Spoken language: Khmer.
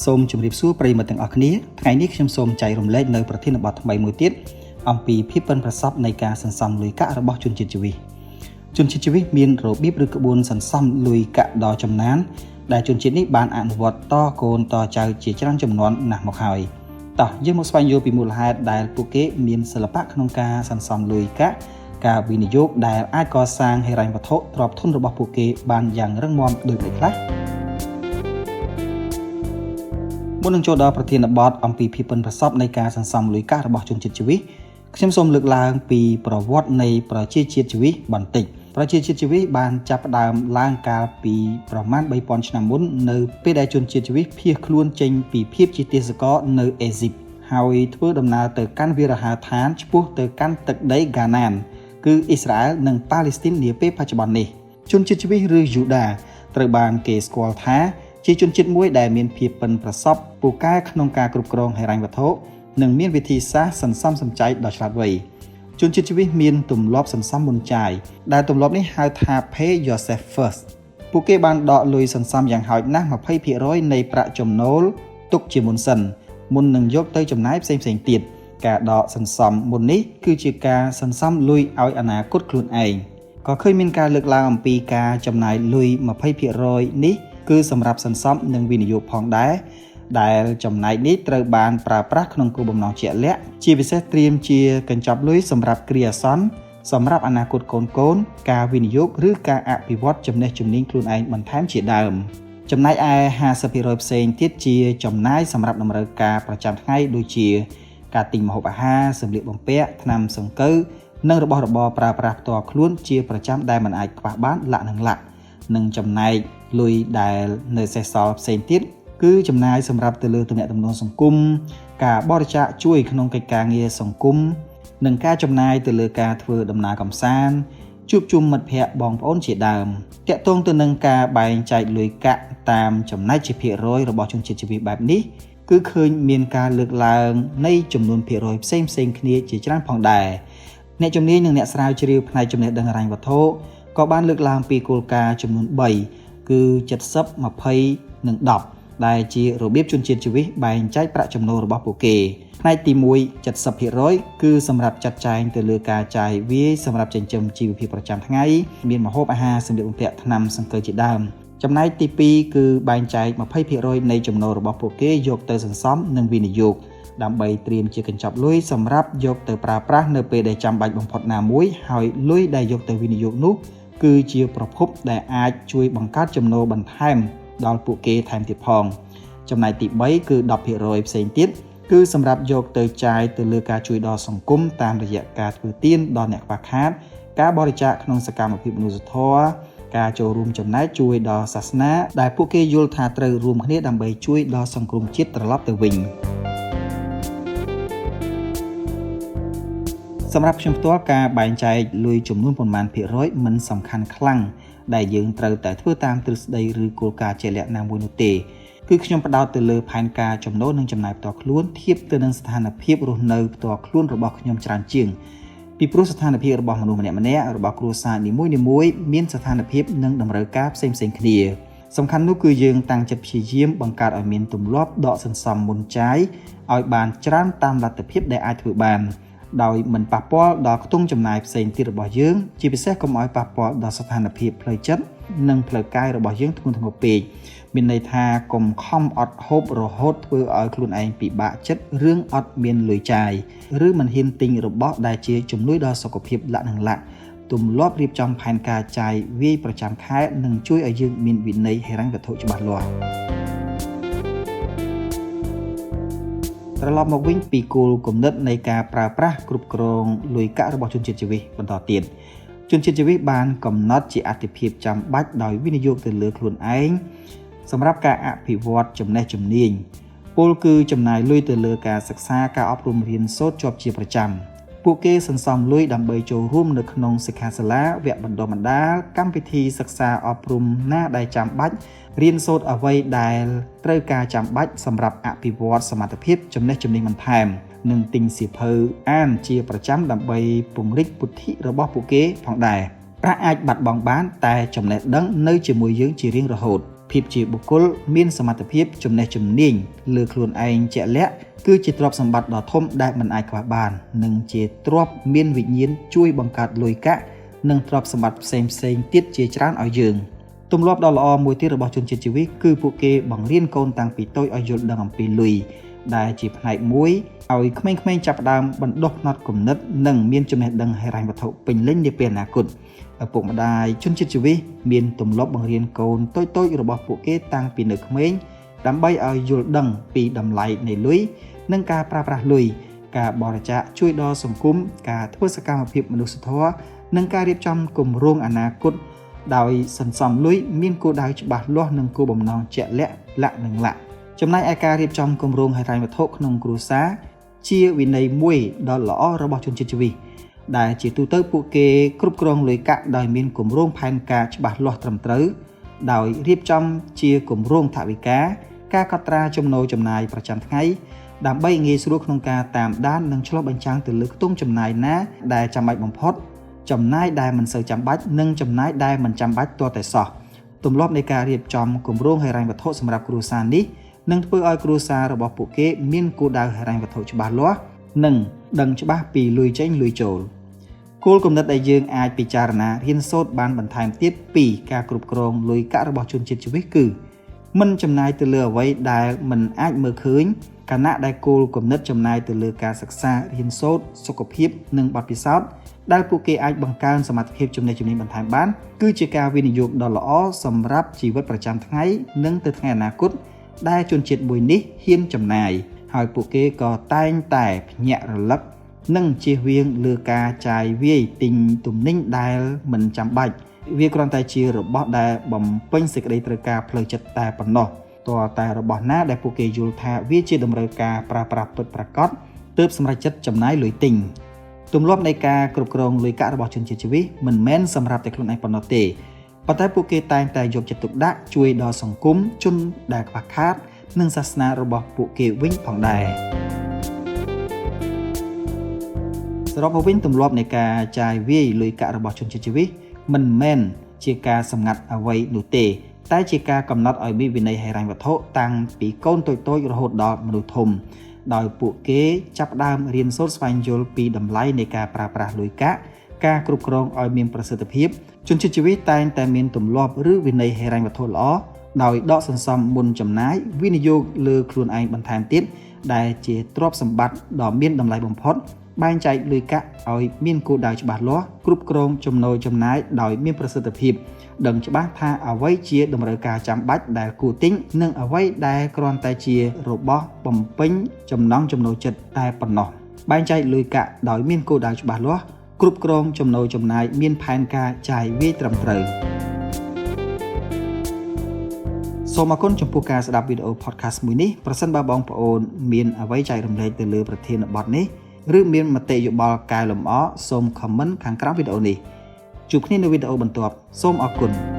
សូមជម្រាបសួរប្រិយមិត្តទាំងអស់គ្នាថ្ងៃនេះខ្ញុំសូមចែករំលែកនៅប្រធានបទថ្មីមួយទៀតអំពីភាពប៉ិនប្រសប់នៃការសន្សំលុយកាក់របស់ជនជាតិជីវីសជនជាតិជីវីសមានរបៀបឬក្បួនសន្សំលុយកាក់ដ៏ចំណានដែលជនជាតិនេះបានអនុវត្តតកូនតចៅជាច្រើនជំនាន់ណាស់មកហើយតោះយើងមកស្វែងយល់ពីមូលហេតុដែលពួកគេមានសិល្បៈក្នុងការសន្សំលុយកាក់ការវិនិយោគដែលអាចកសាងហិរញ្ញវត្ថុទ្រព្យធនរបស់ពួកគេបានយ៉ាងរឹងមាំដូចម្តេចខ្លះមុននឹងចូលដល់ប្រធានបទអំពីភាពប៉ិនប្រសប់នៃការសន្សំលុយកាក់របស់ជនជាតិជីវីសខ្ញុំសូមលើកឡើងពីប្រវត្តិនៃប្រជាជាតិជីវីសបន្តិចប្រជាជាតិជីវីសបានចាប់ផ្ដើមឡើងកាលពីប្រមាណ3000ឆ្នាំមុននៅពេលដែលជនជាតិជីវីសភៀសខ្លួនចេញពីភាពជាទាសករនៅអេស៊ីបហើយធ្វើដំណើរទៅកាន់វីរហាដ្ឋានឆ្ពោះទៅកាន់ទឹកដីហ្គាណានគឺអ៊ីស្រាអែលនិងប៉ាឡេស្ទីននាពេលបច្ចុប្បន្ននេះជនជាតិជីវីសឬយូដាត្រូវបានគេស្គាល់ថាជាជនជាតិមួយដែលមានភាពប៉ិនប្រសប់ពូកែក្នុងការគ្រប់គ្រងហិរញ្ញវត្ថុនិងមានវិធីសាស្ត្រសន្សំសំចៃដ៏ឆ្លាតវៃជនជាតិជីវីសមានទម្លាប់សន្សំមុនចាយដែលទម្លាប់នេះហៅថា Pay Yourself First ពួកគេបានដកលុយសន្សំយ៉ាងហោចណាស់ 20% នៃប្រាក់ចំណូលទុកជាមុនសិនមុននឹងយកទៅចំណាយផ្សេងៗទៀតការដកសន្សំមុននេះគឺជាការសន្សំលុយឲ្យអនាគតខ្លួនឯងក៏ឃើញមានការលើកឡើងអំពីការចំណាយលុយ 20% នេះគឺសម្រាប់សន្សំនិងវិនិយោគផងដែរដែលចំណែកនេះត្រូវបានប្រើប្រាស់ក្នុងគោលបំណងជាក់លាក់ជាពិសេសត្រៀមជាកញ្ចប់លុយសម្រាប់គ្រាអាសន្នសម្រាប់អនាគតកូនៗការវិនិយោគឬការអភិវឌ្ឍចំណេះជំនាញខ្លួនឯងបន្ថែមជាដើមចំណែកឯ 50% ផ្សេងទៀតជាចំណាយសម្រាប់តម្រូវការប្រចាំថ្ងៃដូចជាការទិញម្ហូបអាហារសម្លៀកបំពាក់ថ្នាំសង្កូវនិងរបស់របរប្រើប្រាស់ផ្ទាល់ខ្លួនជាប្រចាំដែលមិនអាចខ្វះបានលាក់នឹងលាក់និងចំណែកលុយដែលនៅសេសសល់ផ្សេងទៀតគឺចំណាយសម្រាប់ទៅលើទំនាក់ទំនងសង្គមការបរិច្ចាគជួយក្នុងកិច្ចការងារសង្គមនិងការចំណាយទៅលើការធ្វើដំណើរកម្សាន្តជួបជុំមិត្តភ័ក្តិបងប្អូនជាដើមទាក់ទងទៅនឹងការបែងចែកលុយកាក់តាមចំណែកជាភាគរយរបស់ជនជាតិជីវីបែបនេះគឺឃើញមានការលើកឡើងនៃចំនួនភាគរយផ្សេងៗគ្នាជាច្រើនផងដែរអ្នកជំនាញនិងអ្នកស្រាវជ្រាវផ្នែកចំណេះដឹងហិរញ្ញវត្ថុក៏បានលើកឡើងពីគោលការណ៍ចំនួន3គឺ70 20និង10ដែលជារបៀបជនជាតិជីវីសបែងចែកប្រាក់ចំណូលរបស់ពួកគេផ្នែកទី1 70% គឺសម្រាប់ចាត់ចែងទៅលើការចាយវាយសម្រាប់ចិញ្ចឹមជីវភាពប្រចាំថ្ងៃមានម្ហូបអាហារសម្លៀកបំពាក់ថ្នាំសង្កូវជាដើមចំណែកទី2គឺបែងចែក 20% នៃចំណូលរបស់ពួកគេយកទៅសន្សំនិងវិនិយោគដើម្បីត្រៀមជាកញ្ចប់លុយសម្រាប់យកទៅប្រើប្រាស់នៅពេលដែលចាំបាច់បំផុតណាមួយហើយលុយដែលយកទៅវិនិយោគនោះគឺជាប្រភពដែលអាចជួយបង្កើតចំណូលបន្ថែមដល់ពួកគេថែមទៀតផងចំណែកទី3គឺ 10% ផ្សេងទៀតគឺសម្រាប់យកទៅចាយទៅលើការជួយដល់សង្គមតាមរយៈការធ្វើទានដល់អ្នកខ្វះខាតការបរិច្ចាគក្នុងសកម្មភាពមនុស្សធម៌ការចូលរួមចំណែកជួយដល់សាសនាដែលពួកគេយល់ថាត្រូវរួមគ្នាដើម្បីជួយដល់សង្គមជាតិត្រឡប់ទៅវិញសម្រាប់ខ្ញុំផ្ទាល់ការបែងចែកលុយចំនួនប៉ុន្មានភាគរយមិនសំខាន់ខ្លាំងដែលយើងត្រូវតែធ្វើតាមទ្រឹស្ដីឬគោលការណ៍ជាក់លាក់ណាមួយនោះទេគឺខ្ញុំផ្ដោតទៅលើផែនការចំណូលនិងចំណាយផ្ទាល់ខ្លួនធៀបទៅនឹងស្ថានភាពរស់នៅផ្ទាល់ខ្លួនរបស់ខ្ញុំច្រើនជាងពីព្រោះស្ថានភាពរបស់មនុស្សម្នាក់ៗរបស់គ្រួសារនីមួយៗមានស្ថានភាពនិងតម្រូវការផ្សេងៗគ្នាសំខាន់នោះគឺយើងតាំងចិត្តព្យាយាមបង្កើតឲ្យមានទម្លាប់ដកសន្សំមុនចាយឲ្យបានច្រើនតាមលទ្ធភាពដែលអាចធ្វើបានដោយមិនប៉ះពាល់ដល់ខ្ទង់ចំណាយផ្សេងទៀតរបស់យើងជាពិសេសកុំឲ្យប៉ះពាល់ដល់ស្ថានភាពផ្លូវចិត្តនិងផ្លូវកាយរបស់យើងធ្ងន់ធ្ងរពេកមានន័យថាកុំខំអត់ហូបរហូតធ្វើឲ្យខ្លួនឯងពិបាកចិត្តរឿងអត់មានលុយចាយឬមិនហ៊ានទិញរបស់ដែលជាជំនួយដល់សុខភាពលក្ខណៈទម្លាប់រៀបចំផែនការចាយវាយប្រចាំខែនឹងជួយឲ្យយើងមានវិន័យហិរញ្ញវត្ថុច្បាស់លាស់ត្រឡប់មកវិញពីគោលគំនិតនៃការប្រើប្រាស់គ្រប់គ្រងលុយកាក់របស់ជនជាតិជីវីសបន្តទៀតជនជាតិជីវីសបានកំណត់ជាអាទិភាពចាំបាច់ដោយវិនិយោគទៅលើខ្លួនឯងសម្រាប់ការអភិវឌ្ឍចំណេះជំនាញពលគឺចំណាយលុយទៅលើការសិក្សាការអប់រំរៀនសូត្រជាប់ជាប្រចាំពួកគេសន្សំលុយដើម្បីចូលរួមនៅក្នុងសិក្ខាសាលាវគ្គបណ្ដុះបណ្ដាលកម្មវិធីសិក្សាអប់រំណាដែលចាំបាច់រៀនសូត្រអ្វីដែលត្រូវការចាំបាច់សម្រាប់អភិវឌ្ឍសមត្ថភាពចំណេះជំនាញបន្ថែមនិងទិញសៀវភៅអានជាប្រចាំដើម្បីពង្រីកពុទ្ធិរបស់ពួកគេផងដែរប្រាក់អាចបាត់បង់បានតែចំណេះដឹងនៅជាមួយយើងជារៀងរហូត ភាពជាបុគ្គលមានសមត្ថភាពចំណេះជំនាញលើខ្លួនឯងជាក់លាក់គឺជាទ្រព្យសម្បត្តិដ៏ធំដែលមិនអាចខ្វះបាននិងជាទ្រព្យមានវិញ្ញាណជួយបង្កើតលុយកាក់និងទ្រព្យសម្បត្តិផ្សេងៗទៀតជាច្រើនឲ្យយើងទម្លាប់ដ៏ល្អមួយទៀតរបស់ជនជាតិជីវិសគឺពួកគេបង្រៀនកូនតាំងពីតូចឲ្យយល់ដឹងអំពីលុយដែលជាផ្នែកមួយឲ្យក្មេងៗចាប់ផ្ដើមបណ្ដុះផ្នត់គំនិតនិងមានចំណេះដឹងហិរញ្ញវត្ថុពេញលេញនាពេលអនាគតឪពុកម្ដាយជនជាតិជីវិសមានទម្លាប់បង្រៀនកូនតូចៗរបស់ពួកគេតាំងពីនៅក្មេងដើម្បីឲ្យយល់ដឹងពីតម្លៃនៃលុយនិងការប្រើប្រាស់លុយការបរិច្ចាគជួយដល់សង្គមការធ្វើសកម្មភាពមនុស្សធម៌និងការរៀបចំគម្រោងអនាគតដោយសន្សំលុយមានគោលដៅច្បាស់លាស់និងគោលបំណងជាក់លាក់លក្ខនិងលក្ខចំណែកឯការរៀបចំគម្រោងហិរញ្ញវត្ថុក្នុងគ្រួសារជាវិន័យមួយដ៏ល្អរបស់ជនជាតិជីវិសដែលជាទូទៅពួកគេគ្រប់គ្រងលុយកាក់ដោយមានគម្រោងផែនការច្បាស់លាស់ត្រឹមត្រូវដោយរៀបចំជាគម្រោងថវិកាការកត់ត្រាចំណូលចំណាយប្រចាំថ្ងៃដើម្បីងាយស្រួលក្នុងការតាមដាននិងឆ្លុះបញ្ចាំងទៅលើខ្ទង់ចំណាយណាដែលចាំបាច់បំផុតចំណាយដែលមិនសូវចាំបាច់និងចំណាយដែលមិនចាំបាច់ទាល់តែសោះទម្លាប់នៃការរៀបចំគម្រោងហិរញ្ញវត្ថុសម្រាប់គ្រួសារនេះនឹងធ្វើឲ្យគ្រួសាររបស់ពួកគេមានគោលដៅហិរញ្ញវត្ថុច្បាស់លាស់និងដឹងច្បាស់ពីលុយចេញលុយចូលគោលគំនិតដែលយើងអាចពិចារណារៀនសូត្របានបន្ថែមទៀតពីការគ្រប់គ្រងលុយកាក់របស់ជនជាតិជីវិសគឺមិនចំណាយទៅលើអ្វីដែលមិនអាចមើលឃើញខណៈដែលគោលគំនិតចំណាយទៅលើការសិក្សារៀនសូត្រសុខភាពនិងបទពិសោធន៍ដែលពួកគេអាចបង្កើនសមត្ថភាពចំណេះជំនាញបន្ថែមបានគឺជាការវិនិយោគដ៏ល្អសម្រាប់ជីវិតប្រចាំថ្ងៃនិងទៅថ្ងៃអនាគតដែលជនជាតិមួយនេះហ៊ានចំណាយហើយពួកគេក៏តែងតែភ្ញាក់រលឹកនិងជៀសវាងលើការចាយវាយទិញទំនិញដែលមិនចាំបាច់វាគ្រាន់តែជារបស់ដែលបំពេញសេចក្តីត្រូវការផ្លូវចិត្តតែប៉ុណ្ណោះទាល់តែរបស់ណាដែលពួកគេយល់ថាវាជាតម្រូវការប្រើប្រាស់ពិតប្រាកដទើបសម្រេចចិត្តចំណាយលុយទិញទម្លាប់នៃការគ្រប់គ្រងលុយកាក់របស់ជនជាតិជីវិសមិនមែនសម្រាប់តែខ្លួនឯងប៉ុណ្ណោះទេប៉ុន្តែពួកគេតែងតែយកចិត្តទុកដាក់ជួយដល់សង្គមជនដែលខ្វះខាតនិងសាសនារបស់ពួកគេវិញផងដែរសរុបមកវិញទម្លាប់នៃការចាយវាយលុយកាក់របស់ជនជាតិជីវិសមិនមែនជាការសម្ងាត់អ្វីនោះទេតែជាការកំណត់ឲ្យមានវិន័យហិរញ្ញវត្ថុតាំងពីកូនតូចៗរហូតដល់មនុស្សធំដោយពួកគេចាប់ផ្ដើមរៀនសូត្រស្វែងយល់ពីតម្លៃនៃការប្រើប្រាស់លុយកាក់ការគ្រប់គ្រងឲ្យមានប្រសិទ្ធភាពជនជាតិជីវិសតែងតែមានទម្លាប់ឬវិន័យហិរញ្ញវត្ថុល្អដោយដកសន្សំមុនចំណាយវិនិយោគលើខ្លួនឯងបន្ថែមទៀតដែលជាទ្រព្យសម្បត្តិដ៏មានតម្លៃបំផុតបែងចែកលុយកាក់ឲ្យមានគោលដៅច្បាស់លាស់គ្រប់គ្រងចំណូលចំណាយដោយមានប្រសិទ្ធភាពដឹងច្បាស់ថាអ្វីជាតម្រូវការចាំបាច់ដែលគួរទិញនិងអ្វីដែលគ្រាន់តែជារបស់បំពេញចំណង់ចំណូលចិត្តតែប៉ុណ្ណោះបែងចែកលុយកាក់ដោយមានគោលដៅច្បាស់លាស់គ្រប់គ្រងចំណូលចំណាយមានផែនការចាយវាយត្រឹមត្រូវសូមអរគុណចំពោះការស្ដាប់វីដេអូ podcast មួយនេះប្រសិនបើបងប្អូនមានអ្វីចែករំលែកទៅលើប្រធានបទនេះឬមានមតិយោបល់កែលម្អសូម comment ខាងក្រោមវីដេអូនេះជួបគ្នានៅវីដេអូបន្ទាប់សូមអរគុណ។